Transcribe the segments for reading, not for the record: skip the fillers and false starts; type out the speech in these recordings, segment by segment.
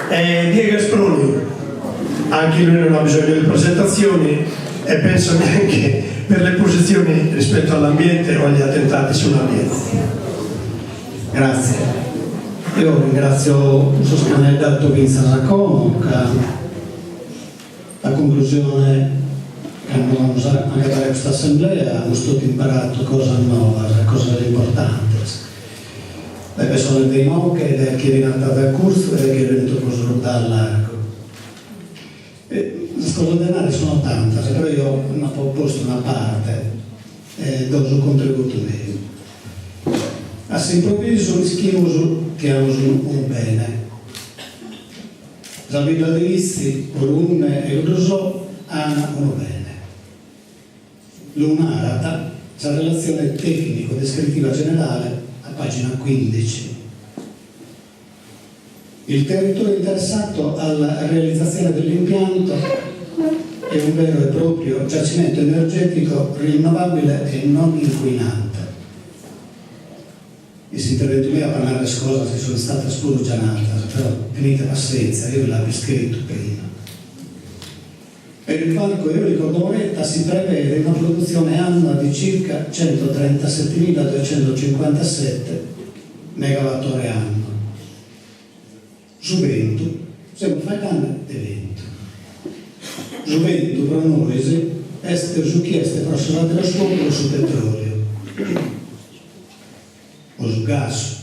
E Diego Asproni, anche lui non ha bisogno di presentazioni e penso neanche per le posizioni rispetto all'ambiente o agli attentati sull'ambiente. Grazie. Io ringrazio sos chi ant datu fintzas a como ca a conclusione cando amus a acabbare custa assemblea amus totu imparatu cosas novas e cosas importantes dae pessones de inoghe, dae chie benit dae acurtzu e dae chie benit prus dae a largu. Sas cosas de narrer sono tantas, però eo nd'apo postu una parte e do su contributu meu. A s'improvisu ischimus chi amus unu bene. Sa bidda de Bitzi, Orune e Uddusò an unu bene. Lu narat sa relatzione tecnico-descritiva generale a pagina quindici. Il territorio interessato alla realizzazione dell'impianto è un vero e proprio giacimento energetico rinnovabile e non inquinante. In s'interventu meu apo a narrer cosas chi sunt istadas puru già nadas, però tenite passentzia, eo l'apo iscritu prima. Per il parco eolico Moretta si prevede una produzione annua di circa 137.257 megawattore anno. Su bentu, semus faeddende de bentu. Su bentu pro nois est su chi est pro sos àteros pòpulos su petròliu, o su gas,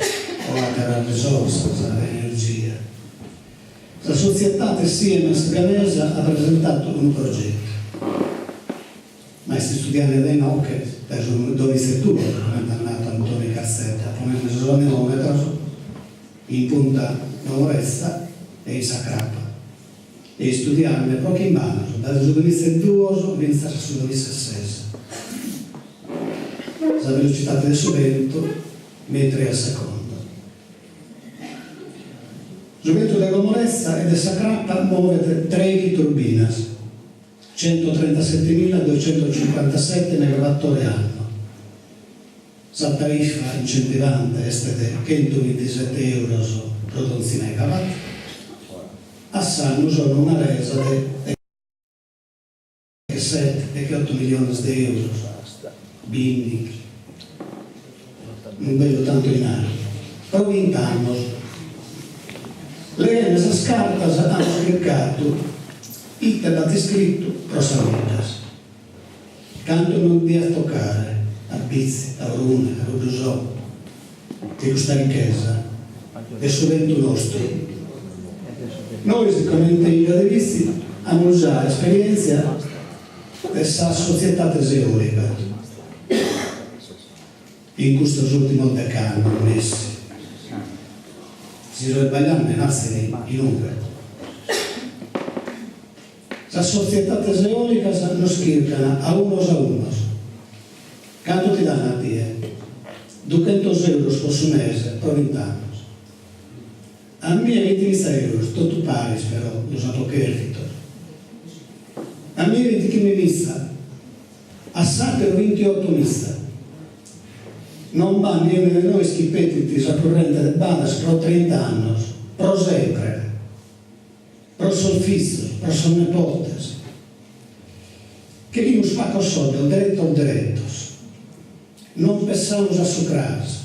o àteras risorsas de energia. Sa sotzietade Siemens Gamesa at presentadu unu progetu, ma est istudiende dae inoghe dae su duamiza e duos, comente at nadu Antoni Cazzetta, ponende sos anemòmetros in punta Gomoretza e in Sa Crapa e istudiende pro chimb'annos, dae su duamiza e duos fintzas a su duamiza e ses, sa velocidade de su bentu, metri a secondo. Su bentu de Gomoretza e de Sa Crapa movet trèighi turbinas, 137.257 megawattore anno. Sa tarifa incentivante est de chentu bintisete euros pro donzi megawatt, a s'annu sono una resa de dechesete, decheoto miliones de euros, bindighi, unu bellu tantu 'inari, pro bint'annos. Leghende sas cartas amus chircadu ite b'at iscritu pro sas biddas. Cantu nos diat tocare a Bitzi, a Orune, a Uddusò, de custa richesa de su bentu nostru. Nois, comente 'idda de Bitzi, amus già esperièntzia de sas sotzietades eòlicas in custos ùrtimos dech'annos, nessi. Si so isbagliende, natzemi inoghe. Sas sotzietades eòlicas nos chircan a unos a unos. Cantu ti dan a tie? Duchentos euros pro su mese, pro vint'annos. A mie vintimiza euros, totu paris però, los apo chèrfidos. A mie vintichimbe miza, a s'àteru vintioto miza. Non b'at niune de nois chi petit sa currente de badas pro trint'annos, pro sempre. Pro sos fizos, pro sos nepotes. Cherimus pacos soddos deretos deretos. Non pessamus a su cras.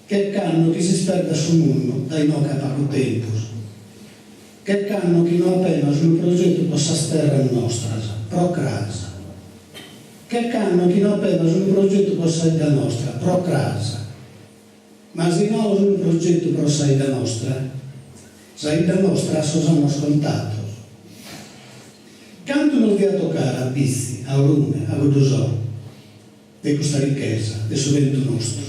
Che cando chi s'isperdat su mundu dae inoche a pacu tempus. Che cando chi no apemas unu progetu pro sas terras nostras, pro cras. Che cando chi no apemas unu progetu pro sa 'idda nostra, pro cras. Ma si no unu progetu pro sa 'idda nostra, sa 'idda nostra at sos annos contados. Cantu nos diat tocare a Bitzi, a Orune, a Uddusò, de custa richesa, de su bentu nostru?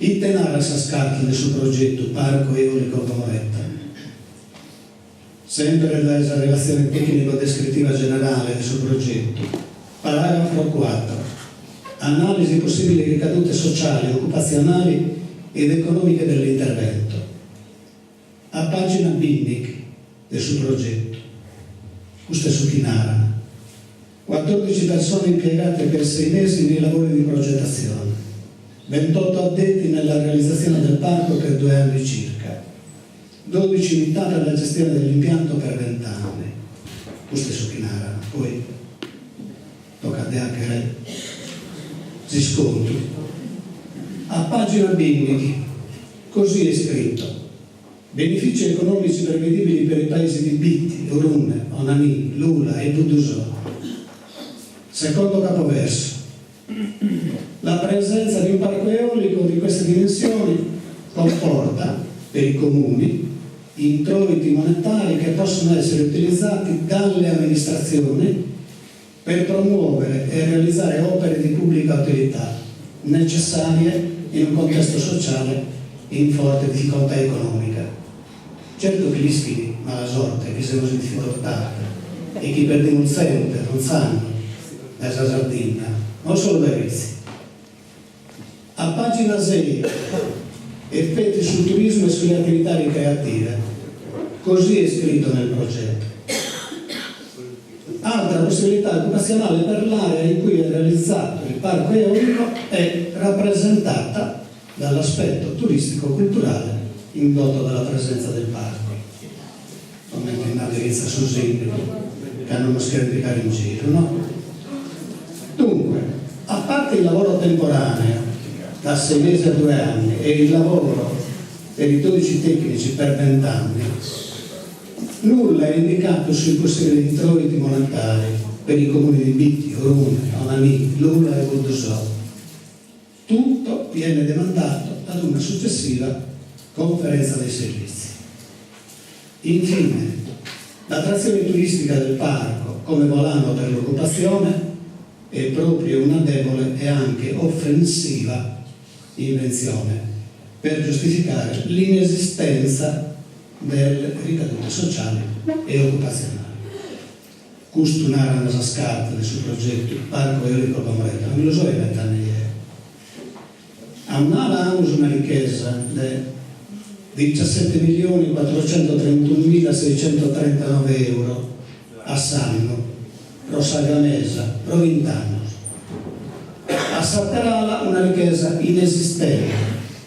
Ite narat sas cartas de su progetu Parco Eolico Gomoreta? Semper dae sa relatzione tecnico-descritiva generale de su progetu, paragrafo cuatro, Analisi possibili ricadute sociali, occupatzionali ed economiche dell'intervento, a pagina bindighi de su progetu, custu est su chi naran, 14 persone impiegate per sei mesi nei lavori di progettazione, 28 addetti nella realizzazione del parco per due anni circa. 12 unità per la gestione dell'impianto per vent'anni. Custu est su chi naran, poi tocat de 'achere s'iscontu. A pagina bindighi, così è scritto, Benefici economici prevedibili per i paesi di Bitti, Orune, Onanì, Lula e Buddusò. Secondo capoverso. La presenza di un parco eolico di queste dimensioni comporta, per i comuni, introiti monetari che possono essere utilizzati dalle amministrazioni per promuovere e realizzare opere di pubblica utilità necessarie in un contesto sociale in forte difficoltà economica. Certu chi l'ischit, mala sorte, chi semus in difficoltade e chi perdimus zente donz'annu dae sa Sardinna, non solu dae Bitzi. A pagina sei, effetti sul turismo e sulle attività ricreative, così è scritto nel progetto. Altra possibilità occupazionale per l'area in cui è realizzato il parco eolico è rappresentata dall'aspetto turistico-culturale indotto dalla presenza del parco. Comente narat fintzas su sìndigu, ca non nos cheret picare in giru, no? Dunque, a parte il lavoro temporaneo, da sei mesi a due anni, e il lavoro per i 12 tecnici per vent'anni, nulla è indicato sui possibili introiti monetari per i comuni di Bitti, Orune, Onanì, Lula e Buddusò. Tutto viene demandato ad una successiva conferenza dei servizi. Infine, l'attrazione turistica del parco come volano per l'occupazione è proprio una debole e anche offensiva invenzione per giustificare l'inesistenza delle ricadute sociali e occupazionali. Custu naran sas cartas de su progetu Parco Eolico Comreta, non mi lu so inventande jeo. A un'ala amus una richesa de 17.431.639 euro a s'annu pro sa Gamesa pro vint'annos. A s'àtera ala una richesa inesistente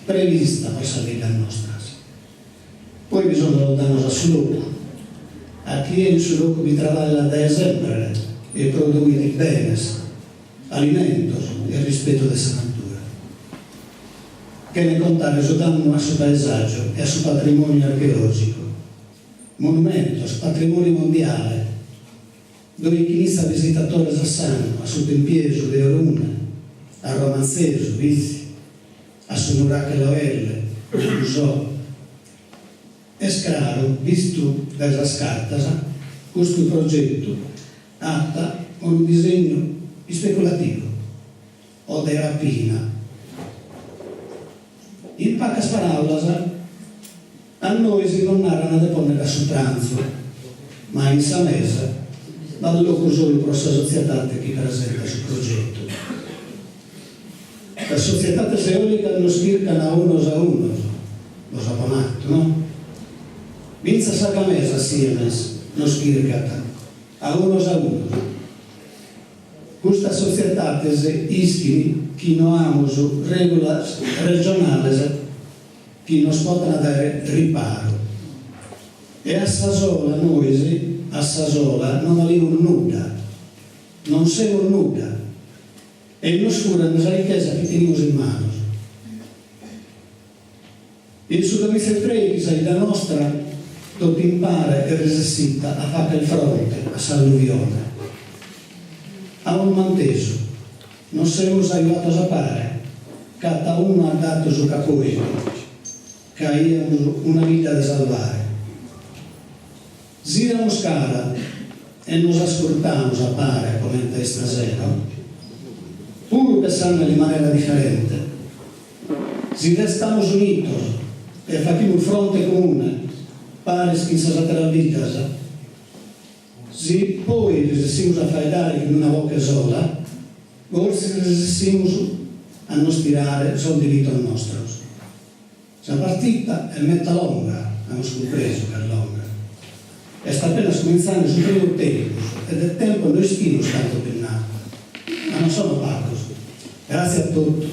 prevista pro sas biddas nostras. Poi bi sono sos dannos a su locu, a chie in su locu bi traballat dae semper e produit benes, alimentos e rispetu de sa natura. Chene contare su dannu a su paesàgiu e a su patrimòniu archeològicu, monumentos, patrimòniu mondiale, Doichimiza visitatores a s'annu a su Tempiesu de Orune, a Romantzesu, Bitzi, a su Nurache Loelle, Buddusò. Est craru, bistu dae sas cartas, custu progetu at unu disegnu ispeculativu o de rapina. In pacas paràulas, a nois nos naran de pònnere a su pranzu, ma in sa mesa b'at locu solu pro sa sotziedade chi presentat su progetu. Sas sotziedades eòlicas nos chircan a unos a unos, bos apo natu, no? Fintzas sa Gamesa Siemens nos chircat a unos a unos. Custas sotziedades ischin chi no amus règulas regionales chi nos potan dare riparu. E a sa sola nois, a sa sola, no valimus nudda. Non semus nudda. E nos furan sa richesa chi tenimus in manos. In su duamizaetreighi sa 'idda nostra totu impare est resessita a fagher fronte a s'alluvione. Amus mantesu, nos semus ajuatos a pare, cada unu at datu su ch'at pòidu, ca aiamus una bidda de salvare. Ziramus cara e nos ascurtamus a pare comente istasero, puru pessandela in manera diferente. Si restamus unitos e fachimus fronte comune paris chin sas àteras biddas, si poi resessimus a faeddare chin una boche sola, fortzis resessimus a nos tirare sos diritos nostros. Sa partita est meta longa, amus cumpresu ca est longa. Est apenas cumintzande su primu tempus e de tempos no ischimus cantu bi nd'at, ma non sono pacos. Gratzie a totu.